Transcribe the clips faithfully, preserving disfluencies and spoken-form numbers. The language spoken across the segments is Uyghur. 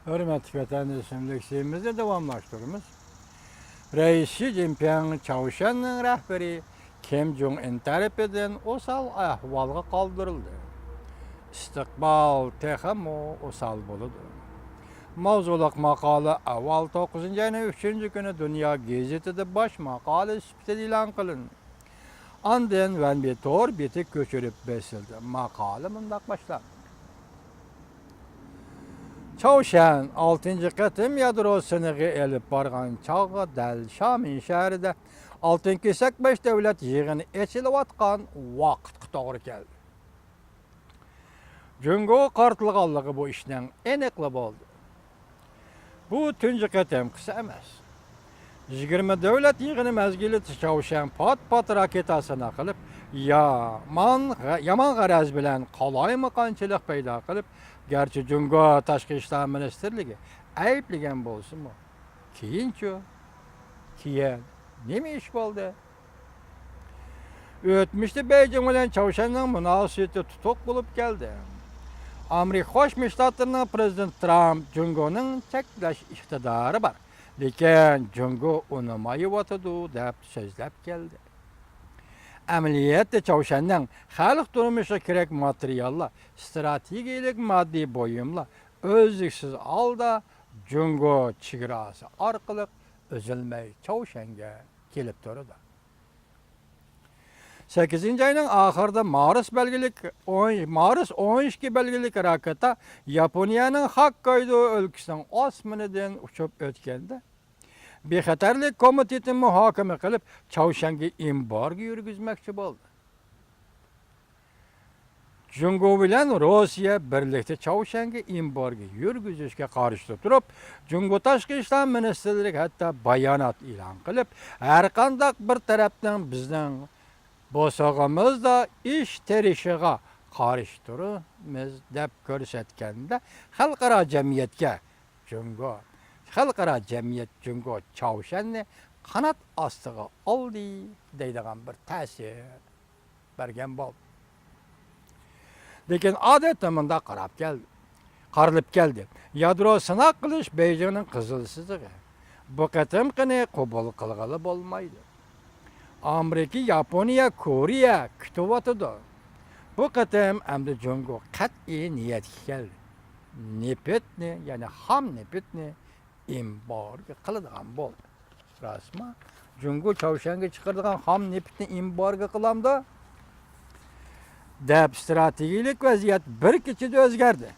ھۆرمەتلىك ۋەتەندىشىم، لېكسىيىمىزنى داۋاملاشتۇرىمىز. رەئىس شى جىنپىڭ چاۋشيەننىڭ رەھبىرى كىم جوڭ ئىن تەرىپىدىن ئوسال ئەھۋالغا قالدۇرۇلدى. ئىستىقبال تېخىمۇ ئوسال بولىدۇ. ماۋزۇلۇق ماقالە ئاۋۋال توققۇزىنچى ئاينىڭ ئۈچىنچى كۈنى دۇنيا گېزىتىدە باش ماقالە سۈپىتىدە ئېلان قىلىندى. ئاندىن ۋەنبى تور بېتى كۆچۈرۈپ بېسىلدى. ماقالە مۇنداق باشلاندى. چاۋشيەن ئالتىنچى قېتىم يادرو سىنىقى ئېلىپ بارغان چاغغا دەل شامىن شەھىرىدە ئالتۇن كېسەك بەش دۆلەت يىغىنى ئېچىلىۋاتقان ۋاقىتقا توغرا كەلدى. جۇڭگوغا قارىتىلغانلىقى بۇ ئىشنىڭ ئېنىقلا بولدى. بۇ تۇنجى قېتىمقىسى ئەمەس. يىگىرمە دۆلەت يىغىنى مەزگىلىدە چاۋشيەن پات-پات راكېتا سىناق قىلىپ، يامان، يامان غەرەز بىلەن قالايمىقانچىلىق پەيدا قىلىپ، گەرچە جۇڭگو تاشقى ئىشلار مىنىستىرلىكى ئەيىبلىگەن بولسىمۇ، كېيىنچۇ؟ كېيىن نېمە ئىش بولدى؟ ئۆتمۈشتە بېيجىڭ بىلەن چاۋشيەننىڭ مۇناسىۋىتى تۇتۇق بولۇپ كەلدى. ئامېرىكا قوشما شتاتلىرىنىڭ پىرېزىدېنتى ترامپ جۇڭگونىڭ چەكلەش ئىقتىدارى بار، لېكىن جۇڭگو ئۇنى مايىۋاتىدۇ، دەپ سۆزلەپ كەلدى. ئەمەلىيەتتە چاۋشيەننىڭ خەلق تۇرمۇشىغا كېرەك ماتېرىياللار، ئىستراتېگىيەلىك ماددىي بۇيۇملار ئۈزلۈكسىز ھالدا جۇڭگو چېگراسى ئارقىلىق ئۈزۈلمەي چاۋشيەنگە كېلىپ تۇرىدۇ. سەككىزىنچى ئاينىڭ ئاخىرىدا مارس بەلگىلىك ئون، مارس ئون ئىككى بەلگىلىك راكېتا ياپونىيەنىڭ خوككايدو ئۆلكىسىنىڭ ئاسمىنىدىن ئۇچۇپ ئۆتكەندە، بىخەتەرلىك كومىتېتى مۇھاكىمە قىلىپ، چاۋشيەنگە ئېمبارگو يۈرگۈزمەكچى بولدى. جۇڭگو بىلەن روسىيە بىرلىكتە چاۋشيەنگە ئېمبارگو يۈرگۈزۈشكە قارشى تۇرۇپ، جۇڭگو تاشقى ئىشلار مىنىستىرلىكى ھەتتا بايانات ئېلان قىلىپ، ھەرقانداق بىر تەرەپنىڭ بىزنىڭ بوسۇغىمىزدا ئىش تېرىشىغا قارشى تۇرىمىز دەپ كۆرسەتكەندە، خەلقئارا جەمئىيەتكە جۇڭگو، خەلقئارا جەمئىيەت جۇڭگو چاۋشيەننى قانات ئاستىغا ئالدى دەيدىغان بىر تەسىر بەرگەن بولدى. لېكىن ئادەتتە مۇنداق قاراپ كەلدى، قارىلىپ كەلدى. يادرو سىناق قىلىش بېيجىڭنىڭ قىزىل سىزىقى. بۇ قېتىمقىنى قوبۇل قىلغىلى بولمايدۇ. ئامېرىكا، ياپونىيە، كورېيە كۈتۈۋاتىدۇ. بۇ قېتىم ئەمدى جۇڭگو قەتئىي نىيەتكە كەلدى. نېفىتنى، يەنى خام نېفىتنى ئېمبارگو قىلىدىغان بولدى. راستمۇ؟ جۇڭگو چاۋشيەنگە چىقىرىدىغان خام نېفىتنى ئېمبارگو قىلامدۇ؟ دەپ ئىستراتېگىيەلىك ۋەزىيەت بىر كېچىدە ئۆزگەردى.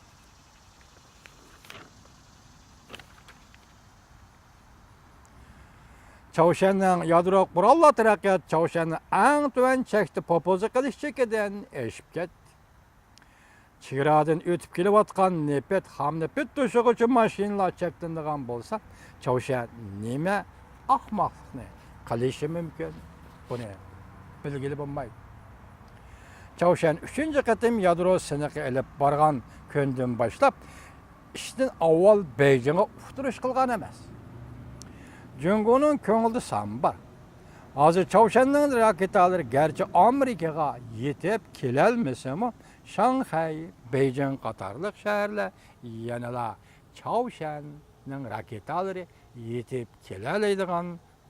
چاۋشيەننىڭ يادرو قوراللار تەرەققىياتى چاۋشيەننى ئەڭ تۆۋەن چەكتە پوپوزا قىلىش چېكىدىن ئېشىپ كەتتى. چېگرادىن ئۆتۈپ كېلىۋاتقان نېفىت، خام نېفىت توشۇغۇچى ماشىنىلار چەكلىنىدىغان بولسا، چاۋشيەن نېمە ئاخماقلىقنى قىلىشى مۇمكىن؟ بۇنى بىلگىلى بولمايدۇ. چاۋشيەن ئۈچىنچى قېتىم يادرو سىنىقى ئېلىپ بارغان كۈندىن باشلاپ، ئىشتىن ئاۋۋال بېيجىڭغا ئۇقتۇرۇش قىلغان ئەمەس. جۇڭگونىڭ كۆڭلىدە سان بار. ھازىر چاۋشيەننىڭ راكېتالىرى گەرچە ئامېرىكىغا يېتىپ كېلەلمىسىمۇ، شاڭخەي، بېيجىڭ قاتارلىق شەھەرلەر يەنىلا چاۋشيەننىڭ راكېتالىرى يېتىپ كېلەلەيدىغان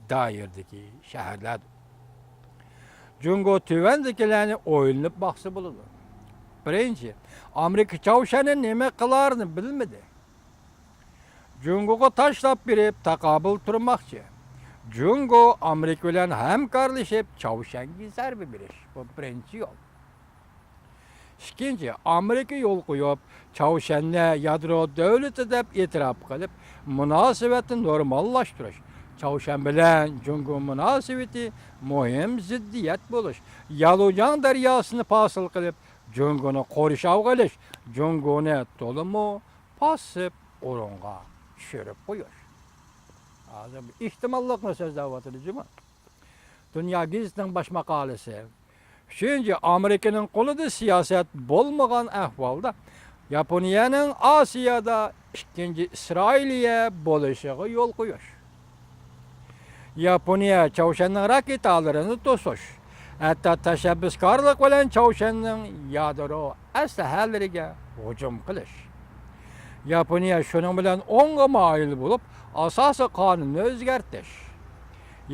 دائىرىدىكى شەھەرلەردۇر. جۇڭگو تۆۋەندىكىلەرنى ئويلىنىپ باقسا بولىدۇ. بىرىنچى، ئامېرىكا چاۋشيەننى نېمە قىلارىنى بىلمىدى. جۇڭگوغا تاشلاپ بېرىپ تاقابىل تۇرماقچى. جۇڭگو ئامېرىكا بىلەن ھەمكارلىشىپ چاۋشيەنگە زەربە بېرىش. بۇ بىرىنچى يول. ئىككىنچى، ئامېرىكا يول قويۇپ، چاۋشيەننى يادرو دۆلىتى دەپ ئېتىراپ قىلىپ، مۇناسىۋەتنى نورماللاشتۇرۇش. چاۋشيەن بىلەن جۇڭگو مۇناسىۋىتى مۇھىم زىددىيەت بولۇش. يالۇجياڭ دەرياسىنى پاسىل قىلىپ، جۇڭگونى قورشاۋغا ئېلىش، جۇڭگونى تولىمۇ پاسسىپ ئورۇنغا چۈشۈرۈپ قويۇش. ھازىر بۇ ئېھتىماللىقنى سۆزلەۋاتىدۇ جۇمۇ. دۇنيا گېزىتىنىڭ باش ماقالىسى. ئۈچىنچى، ئامېرىكىنىڭ قولىدا سىياسەت بولمىغان ئەھۋالدا ياپونىيەنىڭ ئاسىيادا ئىككىنچى ئىسرائىلىيە بولۇشىغا يول قويۇش. ياپونىيە چاۋشيەننىڭ راكېتالىرىنى توسۇش، ھەتتا تەشەببۇسكارلىق بىلەن چاۋشيەننىڭ يادرو ئەسلىھەلىرىگە ھۇجۇم قىلىش. ياپونىيە شۇنىڭ بىلەن ئوڭغا مايىل بولۇپ، ئاساسىي قانۇننى ئۆزگەرتىش،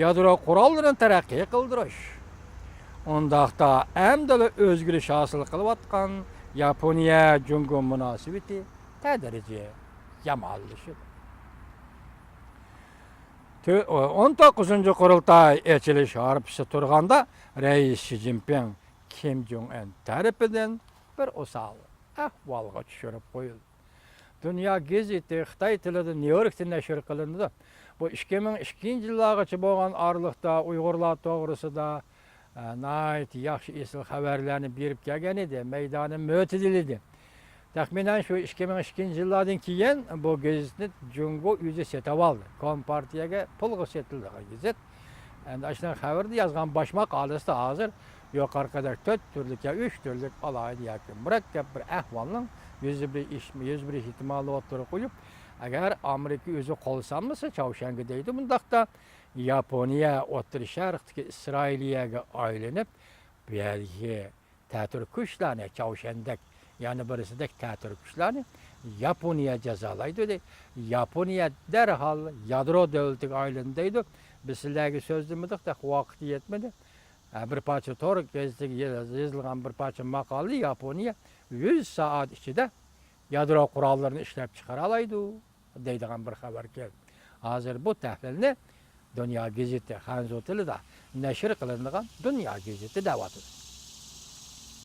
يادرو قوراللىرىنى تەرەققىي قىلدۇرۇش، ئۇنداقتا ئەمدىلا ئۆزگىرىش ھاسىل قىلىۋاتقان ياپونىيە جۇڭگو مۇناسىۋىتى تەدرىجىي يامانلىشىدۇ. تۆ-، ئون توققۇزىنچى قۇرۇلتاي ئېچىلىش ھارپىسى تۇرغاندا، رەئىس شى جىنپىڭ كىم جوڭ ئىن تەرىپىدىن بىر ئوسال ئەھۋالغا چۈشۈرۈپ قويۇلدى. دۇنيا گېزىتى خىتاي تىلىدا نيۇ يوركتا نەشر قىلىنىدۇ. بۇ ئىككى مىڭ ئىككىنچى يىللارغىچە بولغان ئارىلىقتا ئۇيغۇرلار توغرىسىدا، ئە، ناھايىتى ياخشى ئېسىل خەۋەرلەرنى بېرىپ كەلگەن ئىدى، مەيدانى مۆتىدىل ئىدى. تەخمىنەن شۇ ئىككى مىڭ ئىككىنچى يىللاردىن كېيىن بۇ گېزىتنى جۇڭگو ئۆزى سېتىۋالدى. كومپارتىيەگە پۇلغا سېتىلىدىغان گېزىت. ئەمدى ئاشۇنىڭ خەۋىرىدە يازغان باش ماقالىسىدا ھازىر يۇقىرىقىدەك تۆت تۈرلۈك يا ئۈچ تۈرلۈك ئالاھىدە ياكى مۇرەككەپ بىر ئەھۋالنىڭ يۈز بېرىش، يۈز بېرىش ئېھتىمالىنى ئوتتۇرىغا قويۇپ، ئەگەر ئامېرىكا ئۆزى قول سالمىسا چاۋشيەنگە دەيدۇ، بۇنداقتا ياپونىيە ئوتتۇرا شەرقتىكى ئىسرائىلىيەگە ئايلىنىپ، بۇ يەردىكى تەتۈر كۈچلەرنى، چاۋشيەندەك يەنە بىرسىدەك تەتۈر كۈچلەرنى ياپونىيە جازالايدۇ دەيدۇ. ياپونىيە دەرھال يادرو دۆلىتىگە ئايلىنىدۇ دەيدۇ. بىز سىلەرگە سۆزلىمىدۇق، تېخى ۋاقىت يەتمىدى. ھە، بىر پارچە تور گېزىتىگە يېز-، يېزىلغان بىر پارچە ماقالىدە ياپونىيە يۈز سائەت ئىچىدە يادرو قوراللىرىنى ئىشلەپ چىقىرالايدۇ دەيدىغان بىر خەۋەر كەلدى. ھازىر بۇ تەھلىلنى دۇنيا گېزىتى، خەنزۇ تىلىدا نەشر قىلىنىدىغان دۇنيا گېزىتى دەۋاتىدۇ.